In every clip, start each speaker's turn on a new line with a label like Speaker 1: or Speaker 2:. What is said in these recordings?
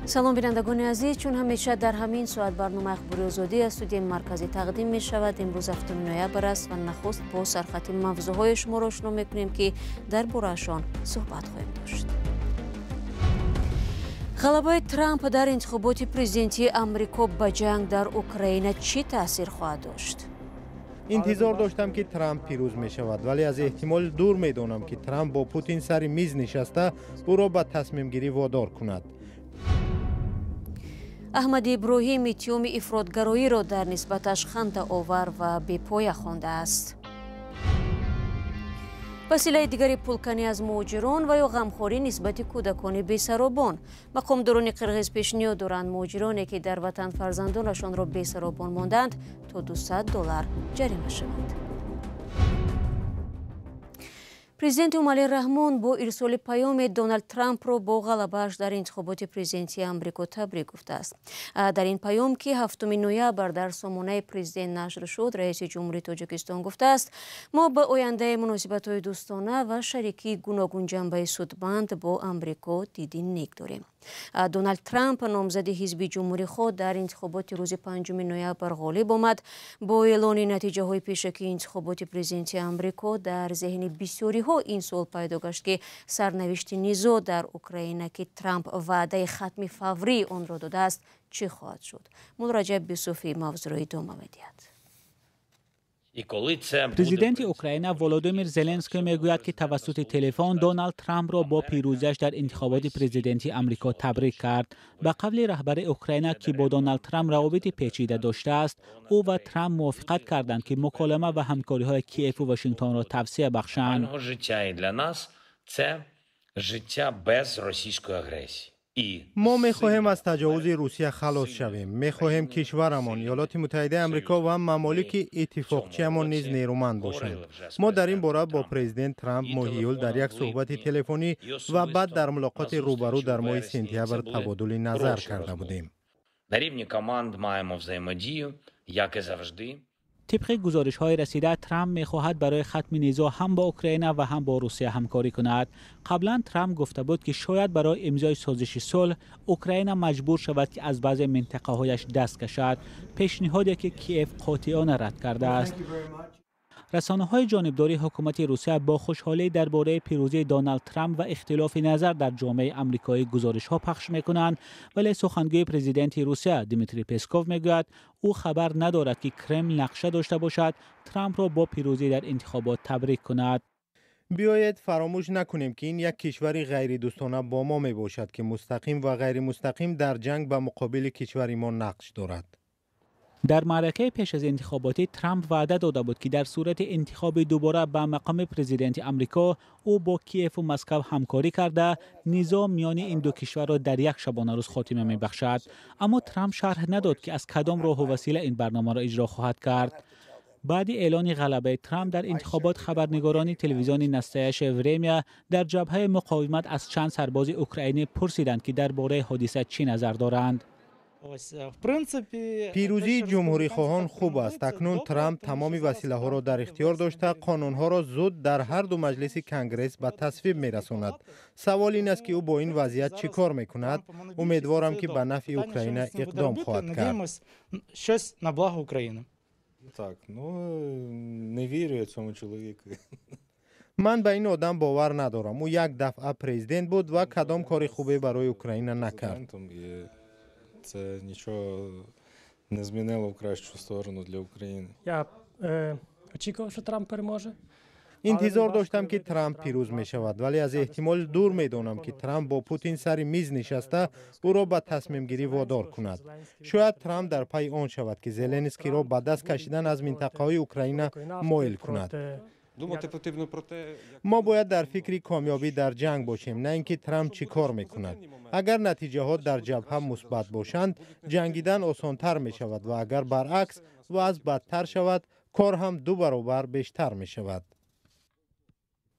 Speaker 1: Салом, бинандагони азиз. Чун ҳамеша дар ҳамин соат барномаи Ахбори Озодӣ аз студияи марказӣ тақдим мешавад. Имрӯз 7 ноябр аст ва нахуст бо сархати мавзӯъҳои шуморо ошно мекунем, ки дар бораашон суҳбат хоҳем дошт. Ғалабаи Трамп дар интихоботи президентии Амрико ба ҷанг дар Украина чӣ таъсир хоҳад дошт?
Speaker 2: Интизор доштам, ки Трамп пирӯз мешавад, вале аз эҳтимол дур медонам, ки Трамп бо Путин сари миз нишаста, ӯро ба тасмимгирӣ водор кунад.
Speaker 1: Аҳмади Иброҳим иттиҳоми ифротгароиро дар нисбаташ хандаовар ва бепоя хондааст. Василаи дигари пулканӣ аз муҳоҷирон ва ё ғамхорӣ нисбати кӯдакони бесаробон. Мақомдорони қирғиз пешниҳод доранд, муҳоҷироне, ки дар ватан фарзандонашонро бесаробон мондаанд, то 200 доллар ҷарима шаванд. Президент Эмомалӣ Раҳмон бо ирсоли паёме Доналд Трампро бо ғалабааш дар интихоботи президентии Амрико табрик гуфтааст. Дар ин паём, ки 7 ноябр дар сомонаи президент нашр шуд, раиси ҷумҳурии Тоҷикистон гуфтааст: мо ба ояндаи муносибатҳои дӯстона ва шарикии гуногунҷанбаи судманд бо Амрико диди нек дорем. Доналд Трамп, номзади ҳизби ҷумҳурихоҳ, дар интихоботи рӯзи 5 ноябр ғолиб омад. Бо эълони натиҷаҳои пешакии интихоботи президентии Амрико дар зеҳни бисёриҳо ин суол пайдо гашт, ки сарнавишти низоъ дар Украина, ки Трамп ваъдаи хатми фаврии онро додааст, чӣ хоҳад шуд. Муллораҷаб Юсуфӣ мавзӯъро идома медиҳад.
Speaker 3: Президенти Украина Володимир Зеленский мегӯяд, ки тавассути телефон Доналд Трампро бо пирӯзиаш дар интихоботи президентии Амрико табрик кард. Ба қавли раҳбари Украина, ки бо Доналд Трамп равобити печида доштааст, ӯ ва Трамп мувофиқат карданд, ки муколама ва ҳамкориҳои Киеву Вашингтонро тавсия бахшанд.
Speaker 4: Життя і для нас – це життя без російської агресії.
Speaker 2: Мо мехоҳем аз таҷовузи Русия халос шавем. Мехоҳем кишварамон, Иёлоти Муттаҳидаи Амрико ва мамолики иттифоқчиамон низ нерӯманд бошанд. Мо дар ин бора бо президент Трамп моҳи июл дар як суҳбати телефонӣ ва баъд дар мулоқоти рӯбарӯ дар моҳи сентябр табодули назар карда будем.
Speaker 4: На рівні команд маємо взаємодію, як і завжди.
Speaker 3: Тибқи гузоришҳои расида, Трамп мехоҳад барои хатми низоъ ҳам бо Украина ва ҳам бо Русия ҳамкорӣ кунад. Қаблан Трамп гуфта буд, ки шояд барои имзои созиши сулҳ Украина маҷбур шавад, ки аз баъзе минтақаҳояш даст кашад, пешниҳоде ки Киев қотеона рад кардааст. Расонаҳои ҷонибдори ҳукумати Русия бо хушҳолӣ дар бораи пирӯзии Доналд Трамп ва ихтилофи назар дар ҷомеаи амрикоӣ гузоришҳо пахш мекунанд, вале сухангӯи президенти Русия Дмитрий Песков мегӯяд, ӯ хабар надорад, ки Кремл нақша дошта бошад Трампро бо пирӯзӣ дар интихобот табрик кунад.
Speaker 2: Биёед фаромӯш накунем, ки ин як кишвари ғайридӯстона бо мо мебошад, ки мустақим ва ғайримустақим дар ҷанг ба муқобили кишвари мо нақш дорад.
Speaker 3: Дар маъракаи пеш аз интихоботӣ Трамп ваъда дода буд, ки дар сурати интихоби дубора ба мақоми президенти Амрико ӯ бо Киеву Москав ҳамкорӣ карда, низоъ миёни ин ду кишварро дар як шабонарӯз хотима мебахшад. Аммо Трамп шарҳ надод, ки аз кадом роҳу васила ин барномаро иҷро хоҳад кард. Баъди эълони ғалабаи Трамп дар интихобот хабарнигорони телевизиони «Настоящее время» дар ҷабҳаи муқовимат аз чанд сарбози украинӣ пурсиданд, ки дар бораи ҳодиса чӣ назар доранд.
Speaker 2: Пирӯзии ҷумҳурихоҳон хуб аст. Акнун Трамп тамоми василаҳоро дар ихтиёр дошта, қонунҳоро зуд дар ҳар ду маҷлиси Конгресс ба тасвиб мерасонад. Савол ин аст, ки ӯ бо ин вазъият чӣ кор мекунад. Умедворам, ки ба нафъи Украина иқдом хоҳад кард.
Speaker 5: Так, ну, не вірю я цьому чоловіку.
Speaker 2: Ман ба ин одам бовар надорам. Ӯ як дафъа президент буд ва кадом кори хубе барои Украина накард.
Speaker 5: Це нічого не змінило в кращу сторону для України.
Speaker 6: Я очікував, що Трамп переможе.
Speaker 2: Интизор доштам, ки Трамп пирӯз мешавад, вале аз эҳтимол дур медонам, ки Трамп бо Путин сари миз нишаста, ӯро ба тасмимгирӣ водор кунад. Шояд Трамп дар пайи он шавад, ки Зеленскийро ба даст кашидан аз минтақаҳои Украина моил кунад. Мо бояд дар фикри комёбӣ дар ҷанг бошем, на ин ки Трамп чӣ кор мекунад. Агар натиҷаҳо дар ҷабҳа мусбат бошанд, ҷангидан осонтар мешавад ва агар баръакс вазъ бадтар шавад, кор ҳам ду баробар бештар мешавад.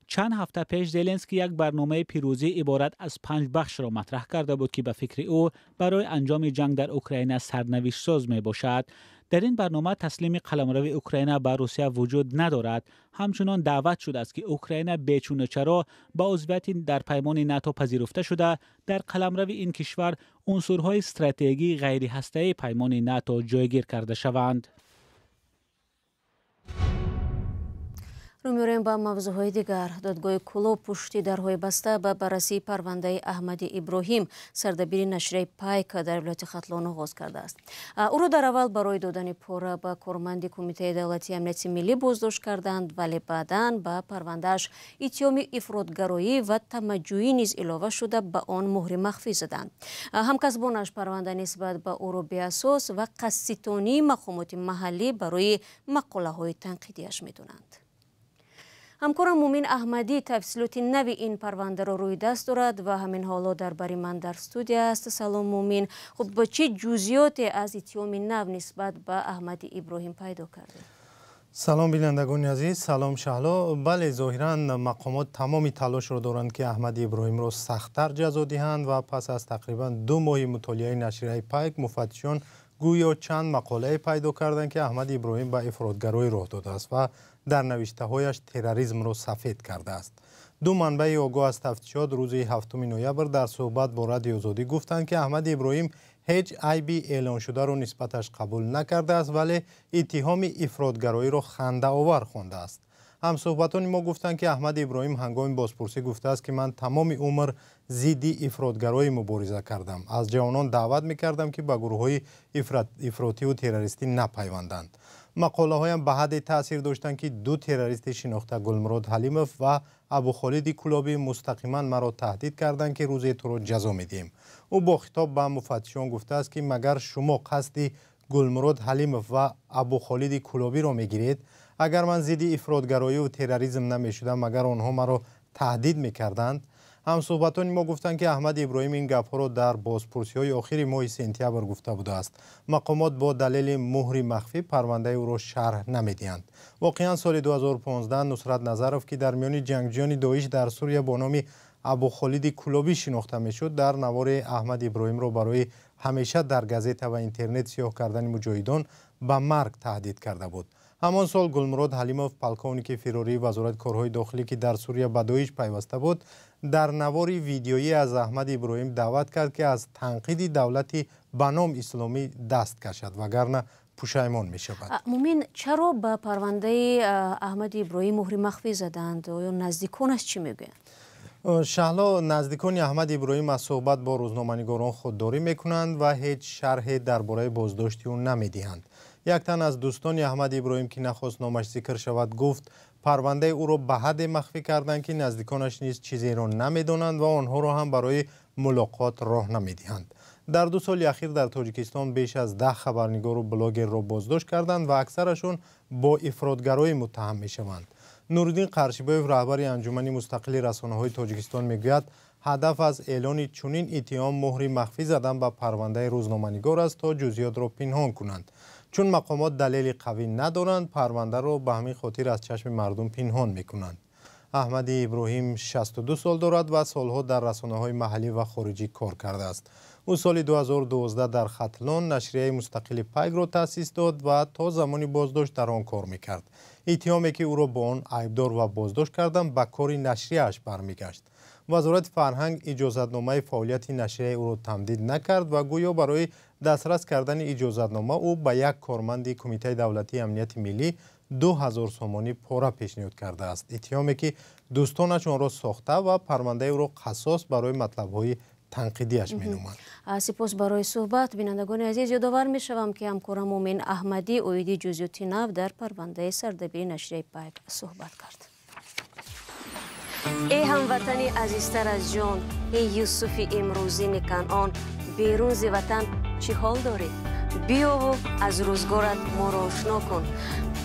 Speaker 3: Чанд ҳафта пеш Зеленский як барномаи пирӯзӣ иборат аз панҷ бахшро матраҳ карда буд, ки ба фикри ӯ барои анҷоми ҷанг дар Украина сарнавиштсоз мебошад. Дар ин барнома таслими қаламрави Украина ба Русия вуҷуд надорад. Ҳамчунон даъват шудааст, ки Украина бечуну чаро ба узвияти дар паймони НАТО пазируфта шуда, дар қаламрави ин кишвар унсурҳои стратегии ғайриҳастаии паймони НАТО ҷойгир карда шаванд.
Speaker 1: Рӯ меорем ба мавзӯъҳои дигар. Додгоҳи Кӯлоб пушти дарҳои баста ба баррасии парвандаи Аҳмади Иброҳим, сардабири нашрияи Пайк дар вилояти Хатлон оғоз кардааст. Ӯро дар аввал барои додани пора ба корманди Кумитаи давлатии амнияти миллӣ боздошт карданд, вале баъдан ба парвандааш иттиҳоми ифротгароӣ ва тамаҷҷӯӣ низ илова шуда, ба он муҳри махфӣ заданд. Ҳамкасбонаш парванда нисбат ба ӯро беасос ва қасдситонии мақомоти маҳаллӣ барои мақолаҳои танқидиаш медонанд. Ҳамкорам Мумин Аҳмадӣ тафсилоти нави ин парвандаро рӯи даст дорад ва ҳамин ҳоло дар бари ман дар студия аст. Салом, Мумин. Хуб, бо чӣ ҷузъиёте аз иттиҳоми нав нисбат ба Аҳмади Иброҳим пайдо кардед?
Speaker 2: Салом, бинандагони азиз, салом, Шаҳло. Бале, зоҳиран мақомот тамоми талошро доранд, ки Аҳмади Иброҳимро сахттар ҷазо диҳанд ва пас аз тақрибан 2 моҳи мутолиаи нашрияи Пайк муфаттишон гӯё чанд мақолае пайдо карданд, ки Аҳмади Иброҳим ба ифротгароӣ роҳ додааст ва дар навиштаҳояш терроризмро сафед кардааст. Ду манбаи огоҳ аз тафтишот рӯзи 7 ноябр дар суҳбат бо Радиои Озодӣ гуфтанд, ки Аҳмади Иброҳим ҳеҷ айби эълоншударо нисбаташ қабул накардааст, вале иттиҳоми ифротгароиро хандаовар хондааст. Ҳамсуҳбатони мо гуфтанд, ки Аҳмади Иброҳим ҳангоми бозпурсӣ гуфтааст, ки ман тамоми умр зидди ифротгароӣ мубориза кардам. Аз ҷавонон даъват мекардам, ки ба гурӯҳҳои ифротиву террористӣ напайванданд. Мақолаҳоям ба ҳадде таъсир доштанд, ки ду террористи шинохта, Гулмурод Ҳалимов ва Абухолиди Кулобӣ, мустақиман маро таҳдид карданд, ки рӯзе туро ҷазо медиҳем. Ӯ бо хитоб ба муфаттишон гуфтааст, ки магар шумо қасди Гулмурод Ҳалимов ва Абухолиди Кулобиро мегиред? Агар ман зидди ифротгароӣ терроризм намешудам, магар онҳо маро таҳдид мекарданд? Ҳамсуҳбатони мо гуфтанд, ки Аҳмади Иброҳим ин гапҳоро дар бозпурсиҳои охири моҳи сентябр гуфта будааст. Мақомот бо далели муҳри махфӣ парвандаи ӯро шарҳ намедиҳанд. Воқеан, соли 2015 Нусрат Назаров, ки дар миёни ҷангҷиёни Доиш дар Сурия бо номи Абухолиди Кулобӣ шинохта мешуд, дар навори Аҳмади Иброҳимро барои ҳамеша дар газета ва интернет сиёҳ кардани муҷоҳидон ба марг таҳдид карда буд. Ҳамон сол Гулмурод Ҳалимов, полковники фирории Вазорати корҳои дохилӣ, ки дар Сурия ба Доиш пайваста буд, дар навори видеоӣ аз Аҳмади Иброҳим даъват кард, ки аз танқиди давлати ба ном исломӣ даст кашад, вагарна пушаймон мешавад.
Speaker 1: Мумин, чаро ба парвандаи Аҳмади Иброҳим муҳри махфӣ заданд? Оё наздиконаш чӣ мегӯянд?
Speaker 2: Шаҳло, наздикони Аҳмади Иброҳим аз суҳбат бо рӯзноманигорон худдорӣ мекунанд ва ҳеҷ шарҳе дар бораи боздошти ӯ намедиҳанд. Як тан аз дӯстони Аҳмади Иброҳим, ки нахост номаш зикр шавад, гуфт парвандаи ӯро ба ҳадде махфӣ карданд, ки наздиконаш низ чизеро намедонанд ва онҳоро ҳам барои мулоқот роҳ намедиҳанд. Дар 2 соли ахир дар Тоҷикистон беш аз 10 хабарнигору блогерро боздошт карданд ва аксарашон бо ифротгароӣ муттаҳам мешаванд. Нуриддин Қаршибоев, раҳбари Анҷумани мустақили расонаҳои Тоҷикистон, мегӯяд, ҳадаф аз эълони чунин иттиҳом муҳри махфӣ задан ба парвандаи рӯзноманигор аст, то ҷузъиётро пинҳон кунанд. Чун мақомот далели қавӣ надоранд, парвандаро ба ҳамин хотир аз чашми мардум пинҳон мекунанд. Аҳмади Иброҳим 62 сол дорад ва солҳо дар расонаҳои маҳаллӣ ва хориҷӣ кор кардааст. Ӯ соли 2012 дар Хатлон нашрияи мустақили Пайкро таъсис дод ва то замони боздошт дар он кор мекард. Иттиҳоме, ки ӯро бо он айбдор ва боздошт карданд, ба кори нашрияаш бармегашт. Вазорати фарҳанг иҷозатномаи фаъолияти нашрияи ӯро тамдид накард ва гӯё барои дастрас кардани иҷозатнома ӯ ба як корманди Кумитаи давлатии амнияти миллӣ 2000 сомонӣ пора пешниҳод кардааст. Иттиҳоме, ки дӯстонаш онро сохта ва парвандаи ӯро қассос барои матлабҳои танқидиаш меноманд.
Speaker 1: Сипос барои суҳбат. Бинандагони азиз, ёдовар мешавам, ки ҳамкорам Мумин Аҳмадӣ оиди ҷузъиёти нав дар парвандаи сардабири нашрияи Пайк суҳбат кард. Эй ҳамватани азизтар аз ҷон, эй Юсуфи имрӯзини Канъон, берун зи ватан чӣ ҳол дорӣ? Биёву аз рӯзгорат моро ошно кун.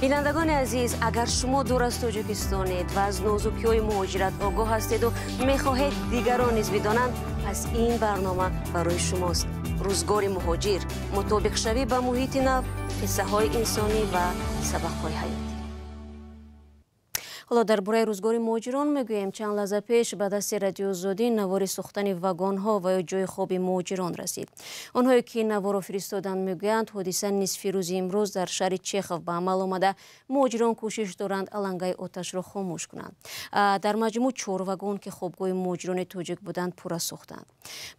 Speaker 1: Бинандагони азиз, агар шумо дур аз Тоҷикистонед ва аз нозукиҳои муҳоҷират огоҳ ҳастеду мехоҳед дигарон низ бидонанд, пас ин барнома барои шумост. Рӯзгори муҳоҷир, мутобиқшавӣ ба муҳити нав, қиссаҳои инсонӣ ва сабақҳои ҳаётӣ. Ҳоло дар бораи рӯзгори муҳоҷирон мегӯем. Чанд лаҳза пеш ба дасти Радиои Озодӣ навори сӯхтани вагонҳо ва ё ҷои хоби муҳоҷирон расид. Онҳое ки наворро фиристоданд, мегӯянд, ҳодиса нисфи рӯзи имрӯз дар шаҳри Чехов ба амал омада. Муҳоҷирон кӯшиш доранд алангаи оташро хомӯш кунанд. Дар маҷмӯъ чор вагон, ки хобгоҳи муҳоҷирони тоҷик буданд, пурра сӯхтанд.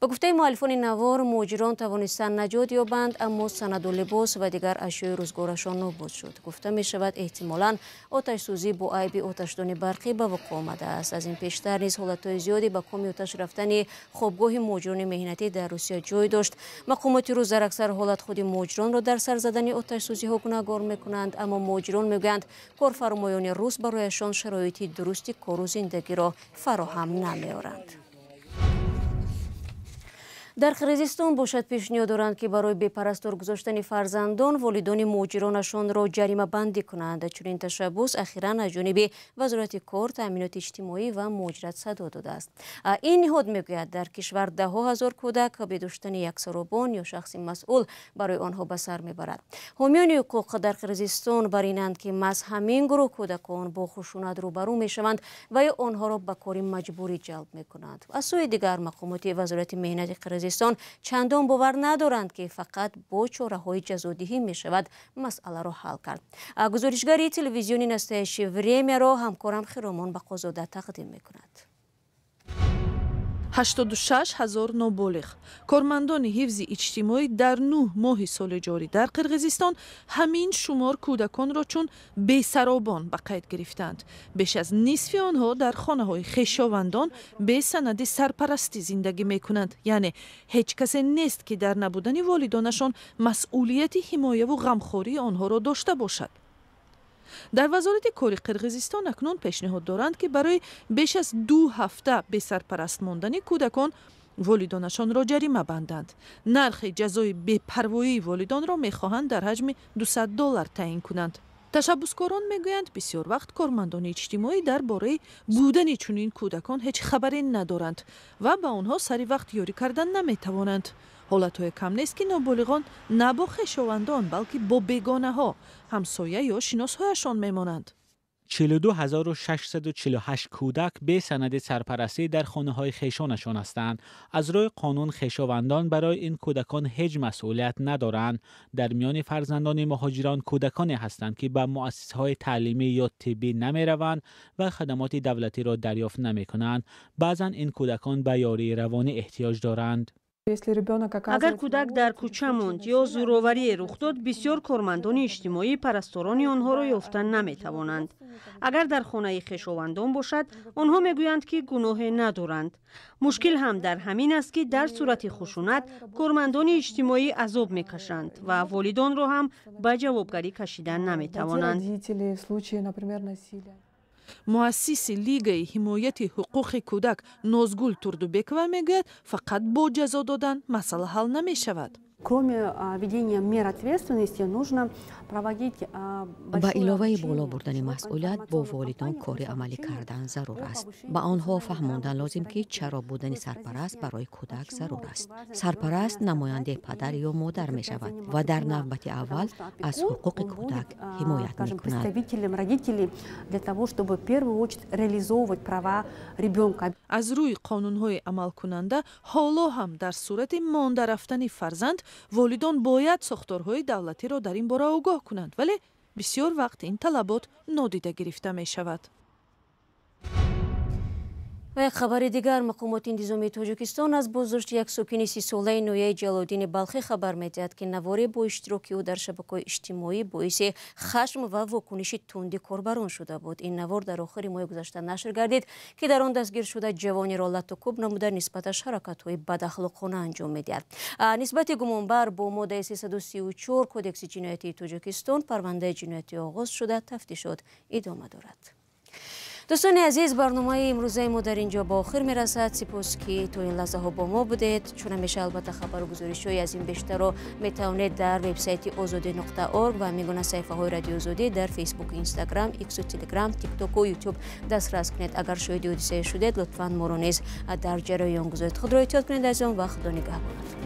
Speaker 1: Ба гуфтаи муаллифони навор, муҳоҷирон тавонистанд наҷот ёбанд, аммо санаду либос ва дигар ашёи рӯзгорашон нобуд шуд. Гуфта мешавад, эҳтимолан оташсӯзӣ бо айби оташдони барқӣ ба вуқӯъ омадааст. Аз ин пештар низ ҳолатҳои зиёде ба коми оташ рафтани хобгоҳи муҳоҷирони меҳнатӣ дар Русия ҷой дошт. Мақомоти рус дар аксар ҳолат худи муҳоҷиронро дар сар задани оташсӯзиҳо гунаҳгор мекунанд, аммо муҳоҷирон мегӯянд, корфармоёни рус барояшон шароити дурусти кору зиндагиро фароҳам намеоранд. Дар Қирғизистон бошад, пешниҳод доранд, ки барои бепарастор гузоштани фарзандон волидони муҳоҷиронашонро ҷаримабандӣ кунанд. Чунин ташаббус ахиран аз ҷониби Вазорати кор, таъминоти иҷтимоӣ ва муҳоҷират садо додааст. Ин ниҳод мегӯяд, дар кишвар даҳҳо ҳазор кӯдак бе доштани як саробон ё шахси масъул барои онҳо ба сар мебарад. Ҳомиёни ҳуқуқ дар Қирғизистон бар инанд, ки маҳз ҳамин гурӯҳ кӯдакон бо хушунат рӯбарӯ мешаванд ва ё онҳоро ба кори маҷбурӣ ҷалб мекунанд. Аз сӯи дигар, мақомоти Вазорати меҳнати Қирғизистон чандон бовар надоранд, ки фақат бо чораҳои ҷазодиҳӣ мешавад масъаларо ҳал кард. Гузоришгари телевизиони «Настоящее время» ро ҳамкорам Хиромон Бақозода тақдим мекунад.
Speaker 7: 86 ҳазор ноболиғ. Кормандони ҳифзи иҷтимоӣ дар 9 моҳи соли ҷорӣ дар Қирғизистон ҳамин шумор кӯдаконро чун бесаробон ба қайд гирифтанд. Беш аз нисфи онҳо дар хонаҳои хешовандон бе санади сарпарастӣ зиндагӣ мекунанд, яъне ҳеҷ касе нест, ки дар набудани волидонашон масъулияти ҳимояву ғамхории онҳоро дошта бошад. Дар Вазорати кори Қирғизистон акнун пешниҳод доранд, ки барои беш аз 2 ҳафта бесарпараст мондани кӯдакон волидонашонро ҷарима банданд. Нархи ҷазои бепарвоии волидонро мехоҳанд дар ҳаҷми 200 доллар таъин кунанд. Ташаббускорон мегӯянд, бисёр вақт кормандони иҷтимоӣ дар бораи будани чунин кӯдакон ҳеҷ хабаре надоранд ва ба онҳо сари вақт ёрӣ кардан наметавонанд. Ҳолатҳое кам нест, ки ноболиғон на бо хешовандон, балки бо бегонаҳо, ҳамсоя ё шиносҳояшон мемонанд.
Speaker 3: 42648 кӯдак бе санади сарпарастӣ дар хонаҳои хешонашон ҳастанд. Аз рӯи қонун, хешовандон барои ин кӯдакон ҳеҷ масъулият надоранд. Дар миёни фарзандони муҳоҷирон кӯдаконе ҳастанд, ки ба муассисаҳои таълимӣ ё тиббӣ намераванд ва хадамоти давлатиро дарёфт намекунанд. Баъзан ин кӯдакон ба ёрии равонӣ эҳтиёҷ доранд.
Speaker 8: Агар кӯдак дар кӯча монд ё зӯроварие рух дод, бисёр кормандони иҷтимоӣ парасторони онҳоро ёфта наметавонанд. Агар дар хонаи хешовандон бошад, онҳо мегӯянд, ки гуноҳе надоранд. Мушкил ҳам дар ҳамин аст, ки дар сурати хушунат кормандони иҷтимоӣ азоб мекашанд ва волидонро ҳам ба ҷавобгарӣ кашида наметавонанд.
Speaker 7: Муассиси Лигаи ҳимояти ҳуқуқи кӯдак Нозгул Турдубекова мегӯяд, фақат бо ҷазо додан масъала ҳал намешавад.
Speaker 9: Кроме введения мер ответственности, нужно проводить
Speaker 10: Ба иловаи боло бурдани масъулият, бо волидон кори амалӣ кардан зарур аст. Ба онҳо фаҳмондан лозим, ки чаро будани сарпараст барои кӯдак зарур аст. Сарпараст намояндаи падар ё модар мешавад ва дар навбати аввал аз ҳуқуқи кӯдак ҳимоят мекунад.
Speaker 9: Представителям родителей для того, чтобы в первую очередь реализовывать права ребенка.
Speaker 7: Аз рӯи қонунҳои амалкунанда, ҳоло ҳам дар сурати монда рафтани фарзанд волидон бояд сохторҳои давлатиро дар ин бора огоҳ кунанд, вале бисёр вақт ин талабот нодида гирифта мешавад.
Speaker 1: Ва як хабари дигар: мақомоти интизомии Тоҷикистон аз боздошти як сокини 30-солаи ноҳияи Ҷалолиддини Балхӣ хабар медиҳад, ки наворе бо иштироки ӯ дар шабакаҳои иҷтимоӣ боиси хашм ва вокуниши тунди корбарон шуда буд. Ин навор дар охири моҳи гузашта нашр гардид, ки дар он дастгир шуда ҷавонеро латту кӯб намуда, нисбаташ ҳаракатҳои бадахлоқона анҷом медиҳад. Нисбати гумонбар бо моддаи 334 Кодекси ҷиноятии Тоҷикистон парвандаи ҷиноятӣ оғоз шуда, тафтишот идома дорад. Дӯстони азиз, барномаи имрӯзаи мо дар ин ҷо ба охир мерасад. Сипос, ки то ин лаҳзаҳо бо мо будед. Чун ҳамеша, албатта, хабару гузоришҳои аз ин бештарро метавонед дар вебсайти озодӣ.орг ва ҳамин гуна саҳифаҳои Радиои Озодӣ дар Фейсбук, Инстаграм, Иксу, Телеграм, Тиктоку, Ютуб дастрас кунед. Агар шоҳиди ҳодисае шудед, лутфан моро низ дар ҷараён гузоред. Худро эҳтиёт кунед, азизон, ва Худо нигаҳбонатон.